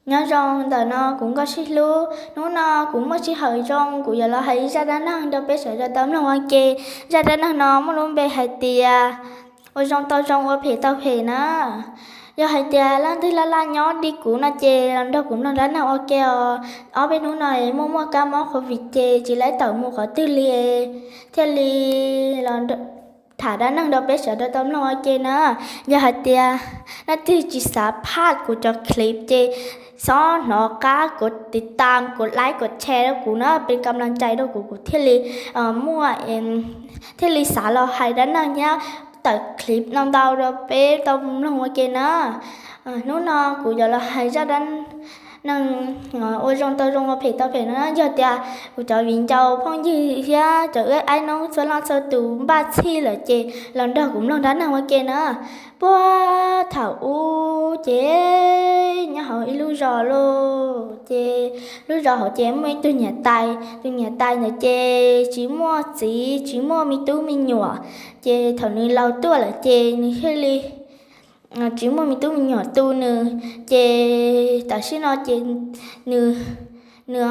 Nyob zoo ntawm no kuv Nkauj Sib Hlub. Hnub no kuv muaj sij hawm zoo kuv yuav los hais zaj dab neeg rau peb sawv daws tau mloog ua ke. Zaj dab neeg no muaj lub npe hais tias ua zoo tau zoo ua phem tau phem na. Yog hais tias leej twg laj laj nyob li kuv no ces los nrog kuv mloog dab neeg ua ke os. Ob peb hnub no muaj muaj kab mob covid ces tsis tau mus qhov twg li, thiaj li los tham dab neeg rau peb sawv daws tau mloog ua ke na. Yog hais tias leej twg tsis xav phav kuv cov clip ces xob hnov qab kuv tiv tam, kuv like, kuv share rau kuv na, pes kam las ntshai rau kuv, kuv thiaj li muaj thiaj li xav los hais dab neeg thiab tawm clip no ntau rau peb tau mloog ua ke na. Hnub no kuv yuav los hais zaj dab neeg ua zoo tau zoo ua phem tau phem no. Yog tias kuv cov viv ncaus phooj ywg thiab cov wb aib noob txhua leej txhua tus npaj txhij lawm ces los nrog kuv mloog dab neeg ua ke na. Puag thaum ub ces nyob hauv ib lub zos lauj, ces lub zos hauv ces muaj ib tug niam tais. Tus niam tais ntawd ces tsis muaj txiv tsis muaj me tub me nyuam. Ces thaum nws laus tuaj lawm ces nws thiaj li tsis muaj me tub me nyuam tu nws. Ces tam sim no ces nws, nws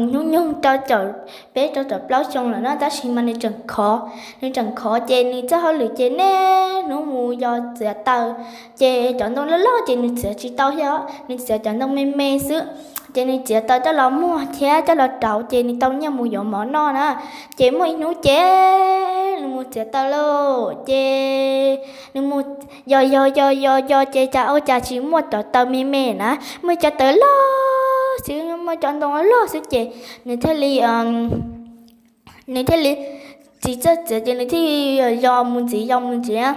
hnub nyoog rau caum peb rau caum plaub xyoo lawm na, tab sis mas nws tseem khov. Nws tseem khov ces nws txoj hauj lwm ces niaj hnub mus yos txiav taws. Ces cov ntoo loj loj ces nws txiav tsis tau thiab, nws txiav cov ntoo me me xwb. Ces nws txiav taws coj los muag thiab coj los rauv ces nws tau nyiaj mus yuav mov noj na. Ces muaj ib hnub ces nws mus txiav taws lauj, ces nws mus yos yos yos yos yos ces cas ua cas tsis muaj cov taws me me na, muaj cov taws loj xwb, muaj cov ntoo loj xwb ces nws thiaj li nws thiaj li tsis txawj txiav ces nws thiaj yos mus ntxiv yos mus ntxiv.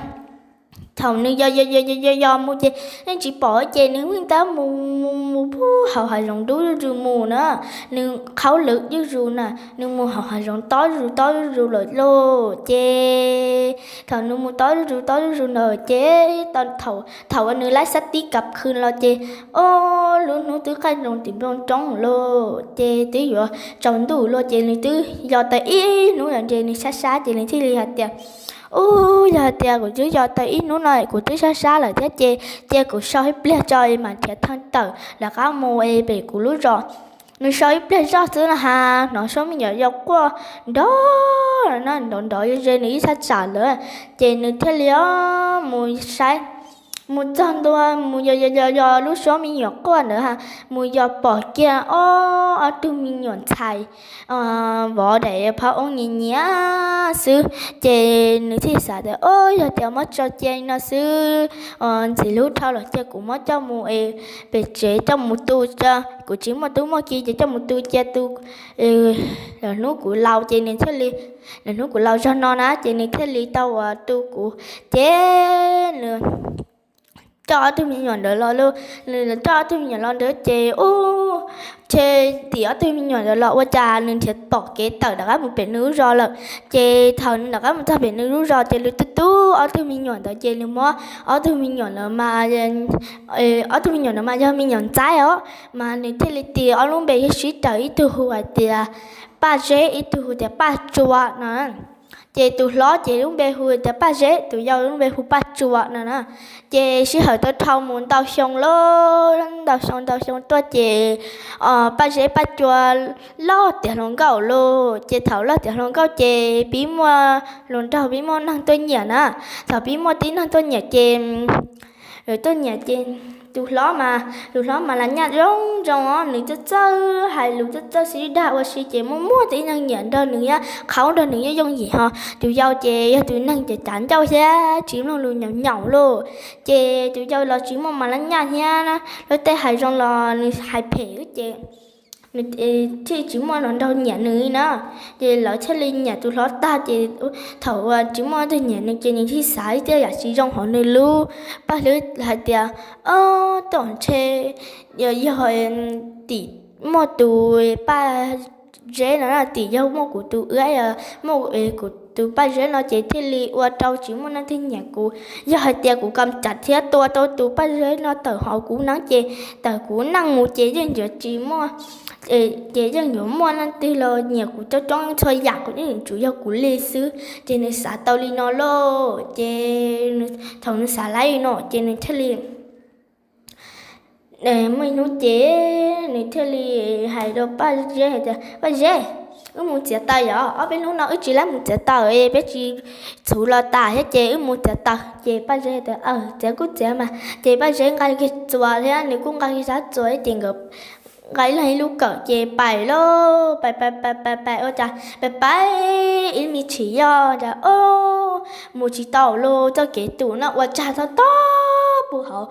Thaum nws yos yos yos yos yos mus ces yeej tsis pom ces nws yeej tab mus mus pub hauv hav zoov dub zuj zus mus na. Nws qhaub lwm zuj zus na, nws mus hauv hav zoov tob zuj zus tob zuj zus lawm lauj. Ces thaum nws mus tob zuj zus tob zuj zus ntawd ces thaum uas nws laib xab tib kav khw los ces ob lub hnub twb qaij nroos tim npoo roob lauj, ces twb yuav tsaus ntuj lauj ces nws twb yos tau ib hnub lawm ces nws sab sab ces nws thiaj li hais tias, Ub, yog hais tias kuv twb yos tau ib hnub no kuv twb sab sab lawm thiab ces cia kuv so ib pliag tso mam nrhiav thaj tawm rov qab mus pem kuv lub zos. Nws so ib pliag zoj xwb na has hnov suab me nyuam yos quaj nrov nrov nrov ze nws ib sab tsam lawm. Ces nws thiaj li mus saib, mus txog ntua mus yos yos yos lub suab me nyuam quaj ntawd, mus yos pom kiag ob, ob tug me nyuam ntxhais vov daim phab oob nyias nyias xwb. Ces nws thiaj xav tias, Ob, yog tias muab tso cia li no xwb, ntxim hlub dhau los cia kuv muab coj mus pem tsev coj mus tu, kuv tsis muaj tub muaj ki ces coj mus tu cia tu, lwm hnub kuv laus ces nws thiaj li, lwm hnub kuv laus zog no na ces nws thiaj li tau uas tu kuv. Ces nws coj ob tug me nyuam ntawd los lauj, nws coj ob tug me nyuam los ntawd ces ub, ces tim ob tug me nyuam ntawd los ua cas nws nrhiav pom kev tawm rov qab mus pem nws lub zos lawm. Ces thaum nws rov qab mus txog pem nws lub zos ces nws twb tu ob tug me nyuam ntawd ces nws muab ob tug me nyuam ntawd mas, ob tug me nyuam ntawd mas yog me nyuam ntxaib os, mas nws thiaj li tis ob lub npe sib raws, ib tug hu hais tias Paj Zeb, ib tug hu tias Paj Tsua no. Ces tus hlob ces lub npe hu tias Paj Zeb, tus yau lub npe hu Paj Tsua no na. Ces sij hawm tau dhau mus ntau xyoo lauj, ntau xyoo ntau xyoo tuaj ces Paj Zeb Paj Tsua loj tiav hluas nkauj lauj. Ces thaum loj tiav hluas nkauj ces pib muaj hluas nraug, pib muaj neeg tuaj nyiam na. Thaum pib muaj tib neeg tuaj nyiam ces tuaj nyiam ces tus hlob mas, tus hlob mas las nyaj zoo zoo os, nws txawj txawj hais lus, txawj txawj sib dag ua si ces muaj muaj tib neeg nyiam nrog nws, qhaub nrog nws yooj yooj yim ho. Tus yau ces yog tus neeg ces cav ncauj thiab tsis mloog lus, nyaum nyaum lauj. Ces tus yau los tsis muaj mas las nyaj thiab, lawv tej hais zoo los nws hais phem ces nws thiaj tsis muaj hluas nraug nyiam nws li na. Ces lawv thiaj li nyiam tus hlob tag ces thaum uas tsis muaj leej twg nyiam nws ces nws thiaj xav ib tej yam tsis zoo hauv nws lub paj hlwb hais tias, Ob, tom ntshe yog tim muaj tus Paj Zeb no, tim yog muaj kuv tus, muaj kuv tus Paj Zeb no ces thiaj li ua rau tsis muaj leej twg nyiam kuv. Yog hais tias kuv kam tsam thiab tua rau tus Paj Zeb no tawm hauv kuv neeb ces tawm kuv neej mus ces yeej yuav tsis muaj, ces yeej yuav muaj leej twg los nyiam kuv coob coob txhua yam, kuv yeej yuav tsum yog kuv li xwb. Ces nws xav tau li no lauj. Ces thaum nws xav li no ces nws thiaj li Muaj ib hnub ces nws thiaj li hais rau Paj Zeb hais tias, Paj Zeb, wb mus txiav taws os, ob peb hnub no wb tsis laib mus txiav taws, peb tsis txhuv los tas thiab ces wb mus txiav taws. Ces Paj Zeb tias, Aw, txiav kuj txiav mas. Ces Paj Zeb nqa kiag txuas thiab nws kuj nqa kiag sab txuas ces nkawd nqa ib leeg ib lub kawm ces pais lauj, pais pais pais pais pais ua cas pais pais ib me chim yog cas mus tsis tau lawm, txoj kev tus no ua tsag tob tob puag hauv.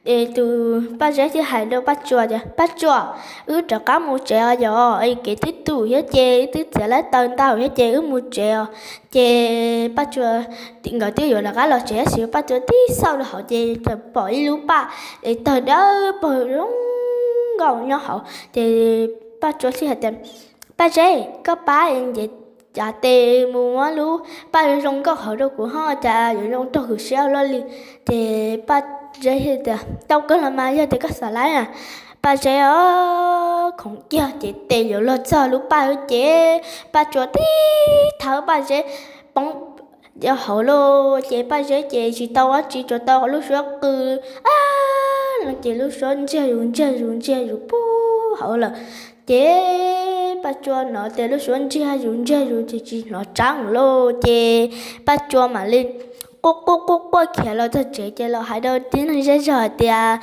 Ces tus Paj Zeb thiaj hais rau Paj Tsua tias, Paj Tsua, wb rov qab mus tsev os, yog kev twb tus thiab ces wb twb txiav laib taws ntau thiab ces wb mus tsev os. Ces Paj Tsua, nkawd twb yuav rov qab los tsev tab sis Paj Tsua tib xauj rau hauv ces txawm pom ib lub paj es tawg dawb paug zoo nkauj nyob hauv. Ces Paj Tsua thiaj hais tias, Paj Zeb, koj pab nce cav tes mus muab lub paj zoo nkauj hauv rau kuv ho, cas yuav zoo raug kuv siab luaj li. Ces Paj Zeb thiaj tias, Tau kawg los mas, yog tias koj xav laib na. Paj Zeb os, khoov kiag ces tes yuav luag txog lub paj ces Paj Tsua tib thawb Paj Zeb poob hauv lauj. Ces Paj Zeb ces tsis tau dab tsi, tsuas tau lub suab qw no ces lub suab ntsiag zus ntsiag zus ntsiag zus puag hauv lawm. Ces Paj Tsua hnov tias lub suab ntsiag zus ntsiag zus ces tsis hnov tseeb lauj. Ces Paj Tsua mam li quaj quaj quaj quaj khiav los txog tsev ces los hais rau tib neeg zej zog hais tias,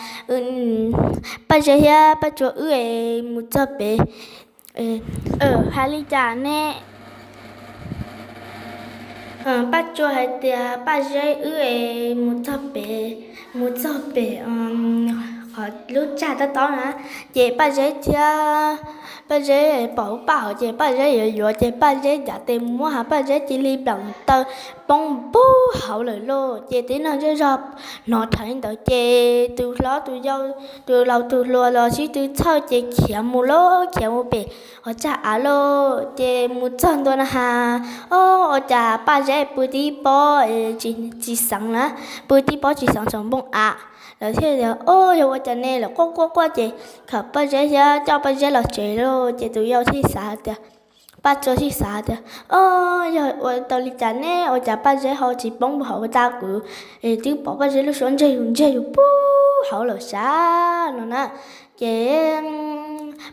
Paj Zeb thiab Paj Tsua wb es mus txog pem, hais li cas ne? Paj Tsua hais tias, Paj Zeb wb es mus txog pem, mus txog pem qhov lub tsag tob tob na, ces Paj Zeb thiab Paj Zeb pom lub paj hauv ces Paj Zeb yuav yuav ces Paj Zeb cav tes muab ha Paj Zeb cia li plam taw poob puag hauv lawm lauj. Ces tib neeg zej zog hnov dheev ntawd ces tus hlob tus yau, tus laus tus hluas los sib tw txhawj ces khiav mus lauj, khiav mus pem qhov tsag av lauj. Ces mus txog ntua na has, o, ua cas Paj Zeb pw tib pob tsis xeev na, pw tib pob tsis xeev saum npoo av. Lawv thiaj tias, O, yog ua cas ne? Lawv quaj quaj quaj ces khawm Paj Zeb thiab coj Paj Zeb los tsev lauj. Ces tus yau thiaj xav tias, Paj Tsua thiaj xav tias, O, yog ua tau li cas ne? Ua cas Paj Zeb ho tsis poob hauv tas kuv twb pom Paj Zeb lub suab ntsiag zus ntsiag zus puag hauv lawm sav no na. Ces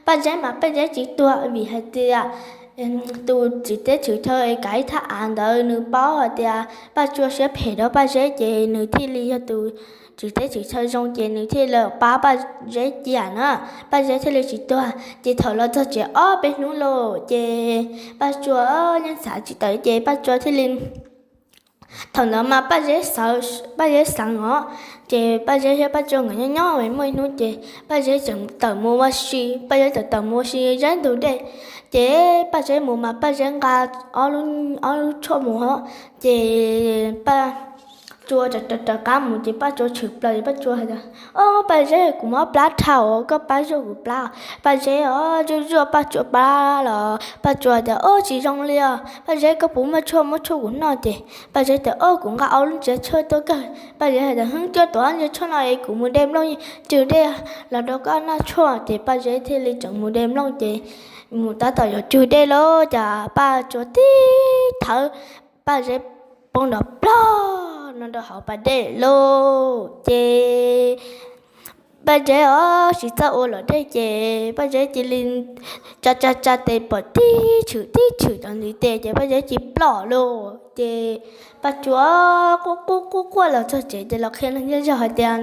Paj Zeb mas Paj Zeb tsis tuag vim hais tias tus tswv teb tswv chaw kav ib thaj av ntawd nws paub hais tias Paj Tsua siab phem rau Paj Zeb ces nws thiaj li yog tus tswv teb tswv chaw zoo ces nws thiaj li pab Paj Zeb cia na, Paj Zeb thiaj li tsis tuag. Ces thaum los txog tsev ob peb hnub lauj ces Paj Tsua yeej xav tsis tawm ces Paj Tsua thiaj li, thaum ntawd mas Paj Zeb xeev os, ces Paj Zeb thiab Paj Tsua nkawd nyob nyob muaj ib hnub ces Paj Zeb txawm tawm mus ua si, Paj Zeb txawm tawm mus ua si zeb ntug dej. Ces Paj Zeb mus mas Paj Zeb nqa ob lub tshuaj mus os, ces Paj Tsua rov rov qab mus ces Paj Tsua tshwm plaws ces Paj Tsua hais tias, O, Paj Zeb, kuv mob plab dhau, koj pab zuaj kuv plab. Paj Zeb os, zuaj zuaj Paj Tsua plab los Paj Tsua tias, O, tsis zoo li os, Paj Zeb, koj puas muaj tshuaj, muab tshuaj kuv noj. Ces Paj Zeb tias, O, kuv nqa ob lub ntsiav tshuaj tuaj kawg. Paj Zeb hais tias, Hwb, tuaj tuav ntsiav tshuaj no es kuv mus de nplooj cug dej los rau koj noj tshuaj. Ces Paj Zeb thiaj li tseem mus de nplooj ces mus tab tom yuav cug dej lauj, cas Paj Tsua tib thawb Paj Zeb poob nrov plog no rau hauv pas dej lauj. Ces Paj Zeb os, tsis txawj ua luam dej ces Paj Zeb cia li tsa tsa tsa tes pom tib tshwm tib tshwm cov ntiv tes ces Paj Zeb cia li ploj lauj. Ces Paj Tsua quaj quaj quaj quaj los txog tsev ces los qhia neeg zej zog hais tias,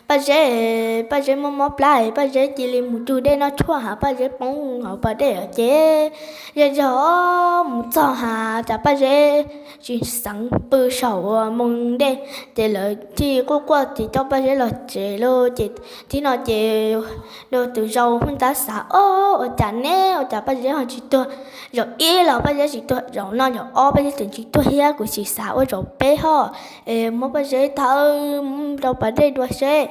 Paj Zeb, Paj Zeb mob mob plab, Paj Zeb cia li mus cug dej noj tshuaj ha Paj Zeb poob hauv pas dej os. Ces zej zog mus txog ha cas Paj Zeb tsis xeev pw saum ua moo dej, ces lawv thiaj quaj quaj ces coj Paj Zeb los tsev lauj. Ces tib no ces tus zau hu tab xav, O, ua cas ne, ua cas Paj Zeb ho tsis tuag? Zaum ib los Paj Zeb tsis tuag, zaum no zaum ob Paj Zeb tseem tsis tuag thiab, kuv tsis xav ua zaum peb ho, es muab Paj Zeb thawb rau pas dej dua seb,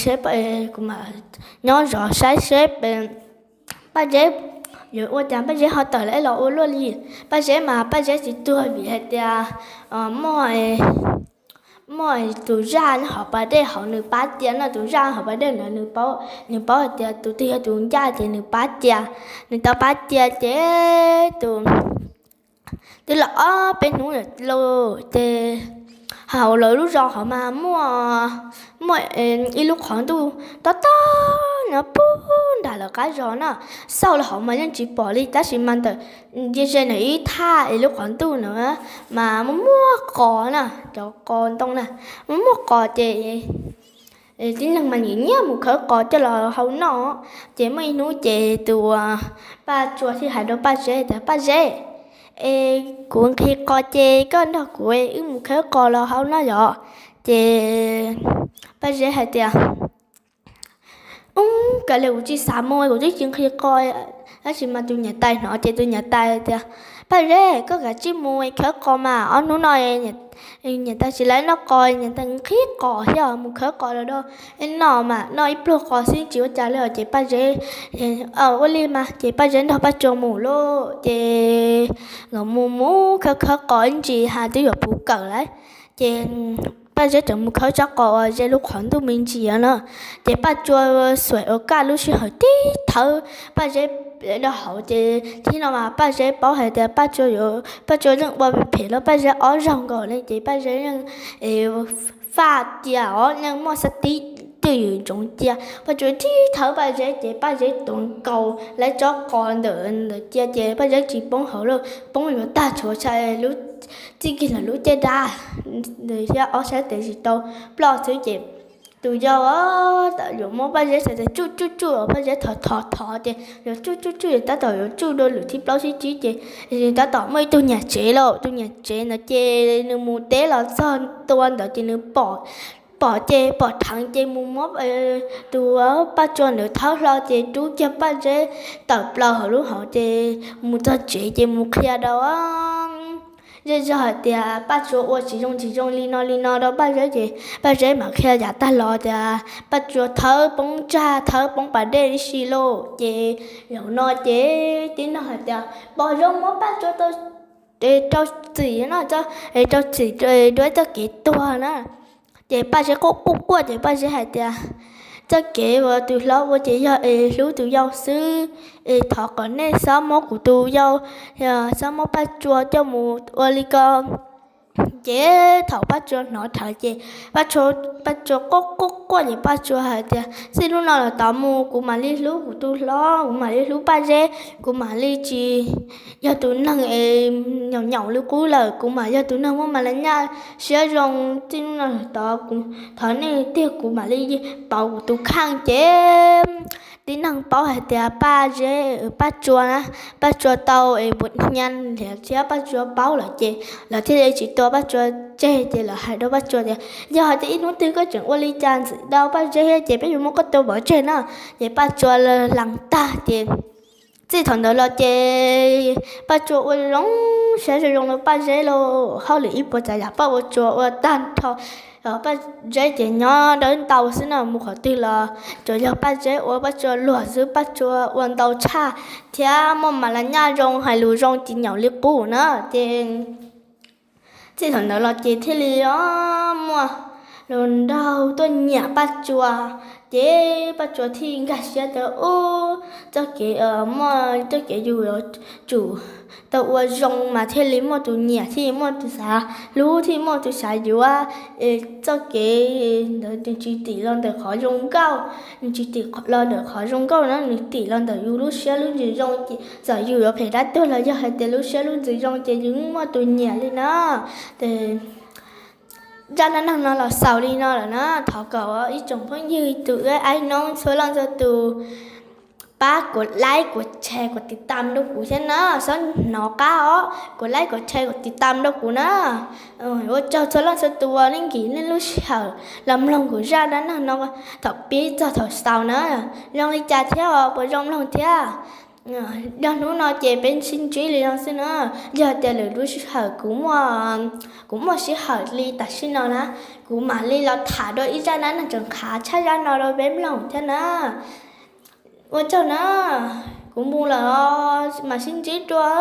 seb kuv mam nyob zov saib seb Paj Zeb yuav ua cas Paj Zeb ho tawm los ua luaj li. Paj Zeb mas Paj Zeb tsis tuag vim hais tias muaj muaj tus zaj nyob hauv pas dej hauv nws pab cia no, tus zaj hauv pas dej ntawd nws paub, nws paub hais tias tus twg yog tus ncaj ces nws pab cia. Nws tau pab cia ces tus twb los ob peb hnub lawm lauj, ces Hauv lawv lub zos hauv mas muaj, muaj ib lub qhov ntuj tob tob nyob puag nram lawv qab zos na. Xauj los hauv mas yeej tsis pom li, tab sis mas ntawm, cia ze ntawm ib thaj es lub qhov ntuj na mas muaj muaj qos na, cov qos ntoo na, muaj muaj qos ces tib neeg mas nim nyiam mus khawb qos coj los hau noj. Ces muaj ib hnub ces tus Paj Tsua thiaj hais rau Paj Zeb tias, Paj Zeb, es kuv nqhis qos ces koj nrog kuv wb mus khawb qos los hau noj yom? Ces Paj Zeb hais tias, Ub, kav liam, kuv tsis xav mus, kuv twb tsis nqhis qos. Tab sis mas tus niam tais hnov ces tus niam tais tias, Paj Zeb, koj kav tsij mus khawb qos mas, ob hnub no niam tais tsis lawv noj qos, niam tais nqhis qos thiab, mus khawb qos los rau wb noj mas, noj ib pluag qos xwb tsis ua cas li os. Ces Paj Zeb, ua li mas ces Paj Zeb nrog Paj Tsua mus lauj. Ces nkawd mus mus khawb khawb qos ib ntsis ha twb yuav puv kawm lawm. Ces Paj Zeb tseem mus khawb tsob qos uas ze lub qhov ntuj me ntsis no. Ces Paj Tsua xuas ua kaj lub sij hawm tib thawb Paj Zeb rau hauv ces tib no mas Paj Zeb paub hais tias Paj Tsua, Paj Tsua yeej ua phem rau Paj Zeb ob zaug nkaus li ces Paj Zeb yeej faj cia os, yeej muaj xab tib twj ywm ntsoov cia. Paj Tsua tib thawb Paj Zeb ces Paj Zeb tuav nkaus lawv tsob qos ntawm ntawd cia ces Paj Zeb tsis poob hauv lawm, poob yuav tag tshuav txij kiag ntawm lub caj dab thiab ob sab tes tsis tau ploj xwb ces tus yau yuav muab Paj Zeb txais txais tsuj tsuj tsuj, Paj Zeb thov thov thov ces yuav tsuj tsuj tsuj ces tab tom yuav tsuj dua lwm thib plaub thib tsib ces tab tom muaj ib tug niam tsev lauj, tus niam tsev ntawd ces nws mus teb los txog tua ntawd ces nws pom, pom ces pom dheev ces mus muab tus Paj Tsua ntawd thawb hlo ces rub kiag Paj Zeb tawm plaws hauv lub hauv ces mus txog tsev ces mus qhia rau zej zog hais tias Paj Tsua ua tsis zoo tsis zoo li no li no rau Paj Zeb ces Paj Zeb mam qhia yav tag los tias Paj Tsua thawb poob tsag thawb poob pas dej ib si lauj. Ces zaum no ces tib neeg hais tias pom zoo muab Paj Tsua rau txim no, rau txim dua txoj kev tuag na. Ces Paj Zeb quaj quaj quaj ces Paj Zeb hais tias, Txoj kev uas tus hlob ua ces yog es hlub tus yau xwb, es thov kom nej txhob muab kuv tus yau, txhob muab Paj Tsua coj mus ua li ko. Ces thaum Paj Tsua hnov dhawv ces Paj Tsua quaj quaj quaj ces Paj Tsua hais tias, Txij hnub no los tod mus kuv mam li hlub kuv tus hlob, kuv mam li hlub Paj Zeb, kuv mam li tsis yog tus neeg es nyaum nyaum li qub lawm, kuv mam yog tus neeg muaj mas las nyaj siab zoo. Txij hnub no los tod kuv thov nej tiag kuv mam li pauv kuv tus kheej. Ces tib neeg paub hais tias Paj Zeb, Paj Tsua na, Paj Tsua tau es npuas hnyav thiab Paj Tsua paub lawm ces lawv thiaj li tsis tua Paj Tsua tseg ces lawv hais rau Paj Tsua tias, Yog hais tias ib hnub twg koj tseem ua li cas ntxim tau Paj Zeb thiab ces peb yuav muab koj tua pov tseg na. Ces Paj Tsua lees tag ces txij thaum ntawd los ces Paj Tsua ua zoo siab zoo zoo rau Paj Zeb lauj. Hauj lwm ib puas tsav yam Paj Tsua ua tag nrho, Paj Zeb ces nyob dawb ntau xwb na, mus qhov twg los tsuas yog Paj Zeb ua Paj Tsua luag xwb, Paj Tsua ua ntau tshaj thiab muaj mas las nyaj zoo, hais lus zoo, tsis nyaum li qub na. Ces txij thaum ntawd los ces thiaj li muaj hluas nraug tuaj nyiam Paj Tsua, ces Paj Tsua thiaj nkag siab tias ub, txoj kev, muaj txoj kev yus yuav tsum tau ua zoo mas thiaj li muaj tus nyiam, thiaj muaj tus xav hlub, thiaj muaj tus xav yuav. Txoj kev ntawd nws tsis tim los ntawm qhov zoo nkauj, nws tsis tim los ntawm qhov zoo nkauj na, nws tim los ntawm yus lub siab lub ntsws zoo. Ces txawm yus yuav phem dab tuag los yog hais tias lub siab lub ntsws zoo ces yus muaj tus nyiam li na. Ces zaj dab neeg no los xaus li no lawm na. Thov kom ib tsoom phooj ywg tus uab aib noob txhua leej txhua tus pab kuv like, kuv share, kuv tiv tam rau kuv thiab na, txhob hnov qab os, kuv like, kuv share, kuv tiv tam rau kuv na. Ua tsaug txhua leej txhua tus uas nej nkim nej lub sij hawm los mloog kuv zaj dab neeg no thaum pib txog thaum xaus na. Zoo li cas thiab os, puas zoo mloog thiab? Yog hnub no ces peb sib ntsib li no xwb na. Yog tias lwm lub sij hawm kuv muaj, kuv muaj sij hawm li tam sim no na, kuv mam li los tham dua ib zaj dab neeg tseem qhav tshaj zaj no rau peb mloog thiab na. Ua tsaug na, kuv mus lawm, mam sib ntsib dua.